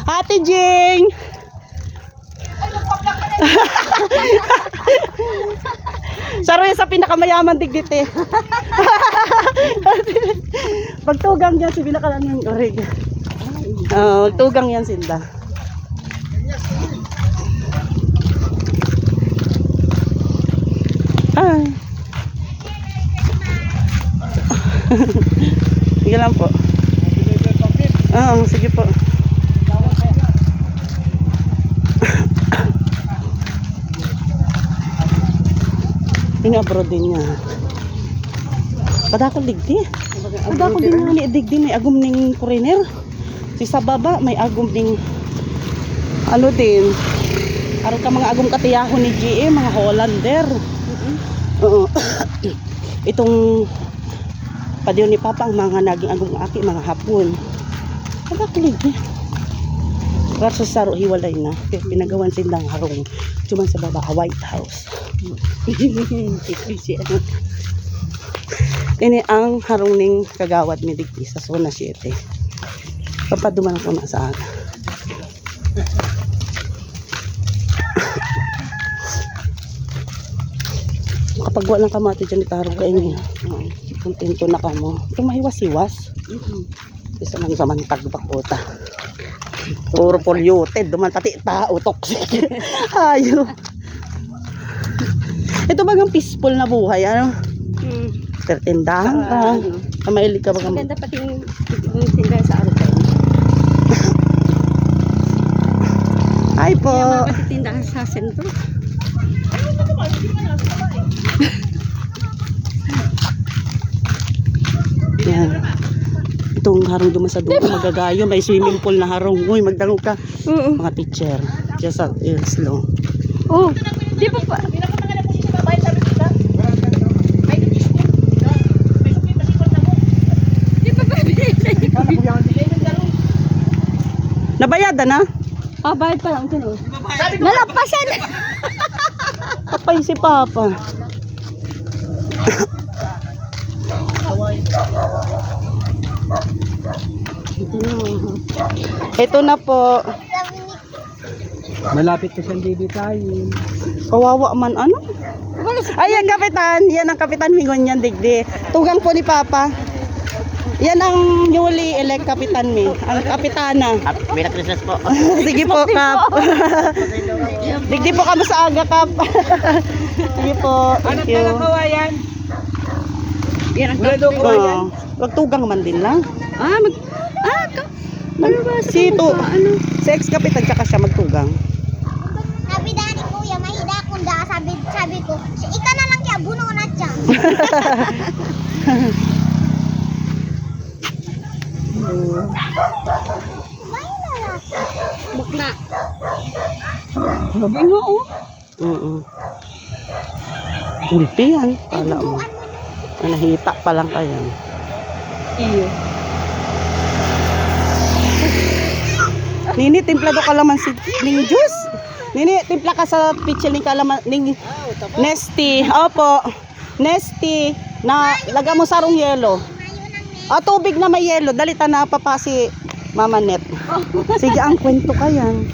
Ate Jing! Saro yan sa pinakamayaman digdi, te. Pagtugang yan, si Binakalan yung orig. Oo, tugang yan sinda. Ay. Sige lang po. Oo, sige po. Ini abroad din niya. Padakol digdi. Padakol din niya ni digdi, may agom ning foreigner. Si sa baba, may agom ding, ano din, arog ka mga agom katiyahon ni G M, mga Hollander. Mm-mm. Oo. Itong padiyon ni Papa, ang mga naging agom aki, mga Hapon. Nagkakilig eh. Versus saro, hiwalay na. Kaya pinagawan silang harong. Diyan sa baba, White House. Hindi ko siya. Ini ang harong ning kagawad mi digdi sa Zona Siete. Papaduman ako na sa aga. Kapag walang kamati dyan, itarog kayo niya. Oo. Kontento na kamo. Ito mahiwas-hiwas. Mm-mm. Isa man sa mantag bakota. Puro polluted, duman pati tao, toxic. Ayo. Ito bagang peaceful na buhay, ano? Hmm. Pertindahan ka. Ah, ano? Mahilig ka bagang... Maganda pati yung, yung tindahan sa Arugay. Ay po. Yung mga tindahan sa sentro. Yan. Itong harong duman sa dulo, magagayo, may swimming pool na harong. Uy, magdangog ka. Oo. Mga teacher. Diyan sa Ilslo. Oh, di ba pa? Di ba pa? Nabayadan na? Ah, bayad pa lang ito, no? Nalampasan! Pay si Papa. Ito na. Ito na po. Malapit na siyang bibitayin. Kawawa man, ano? Ay, yan, kapitan. Yan ang kapitan mi ngunyan, digdi. Tugang po ni Papa. Yan ang newly elect kapitan mi. Ang kapitana. Merry Christmas po. Sige po, Kap. Digdi po kamo sa aga, Kap. Sige po. Thank you. Kawayan? Yan ang Wala daw kawayan. Magtugang man din lang. Ah, mag... Ah, ka... Ano ba? Si ito, ano? Si ex-kapitan tsaka siya magtugang. Sabi dati, kuya, mahida akong da. Sabi, sabi ko, "Si ika na lang kaya buno na siya." Bakla. Sabi nga, oh. Oo. Gulpi yan. Kala mo. Ang nahita pa lang kayo. Iyo. Nini, timpla do kalamansi ning juice. Nini, timpla ka sa pitsil ning kalaman ning Nesty. Opo. Nesty, na laga mo sarong yelo. Ah, tubig na may yelo. Dali ta na papasi Mama Net. Sige, ang kwento ka yan.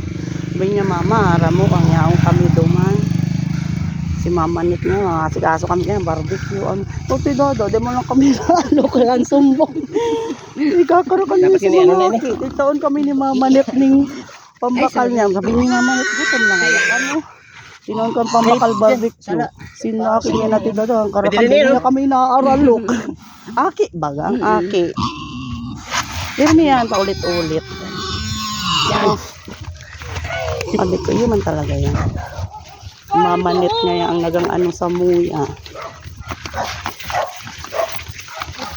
Sabi niya, "Mama, aram mo, kang yaon kami duman. Si Mama Net nga, asikaso kami kaya, barbecue. Ano, o, ti Dodo, di mo lang kami lalo, kaya ang sumbong." Ikakaro kami Dapat sa kini, ano na mga ki. Itaon kami ni Mama Net ning pambakal niya. Sabi ni Mama Net, "Gutom na nga ako." Tinuon ko ang pambakal barbecue. Sinaki niya na ti Dodo, ang karakan niya kami naaralok. Aki, baga ang aki. Pero niya yan, paulit-ulit. Yan. Sabi ko, yun man talaga yan. Mama Net nga yan, ang nagang ano sa muya.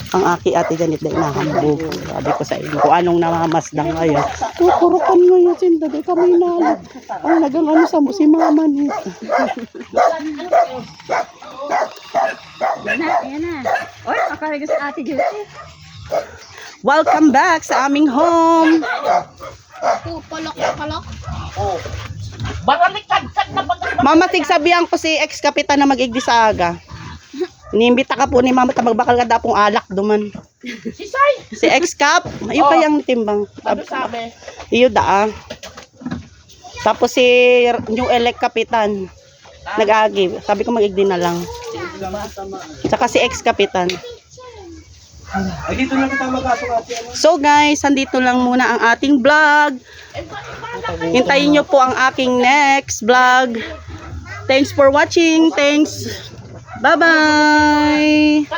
Ang aki, Ate Janet, dai nahambog. Sabi ko sa inyo, kung anong namamasdan ngayon, kukurukan ngayon, sinda, dai kami nalo. Ang nagang ano sa mu-, si Mama Net. Yan na, yan na. Oy, makarigas si Ate Judy. Welcome back sa aming home. Ito, palok na palok. Baralikad ka na pag Mama Tig, sabihan ko si ex-kapitan na mag-igdi sa aga. Inimbita ka po ni Mama ta magbakal ka dapong alak duman. Sisay! Si ex-kap, ayun Oh. Kayang timbang. Ano sabi? Iyo daa. Tapos si new elect kapitan. Nag-agi. Sabi ko mag-igdi na lang. Tsaka si ex-kapitan. Ay, dito lang kita mag-aso, ate. Ano? So guys, andito lang muna ang ating vlog. Hintayin nyo po ang aking next vlog. Thanks for watching. Thanks. Bye-bye.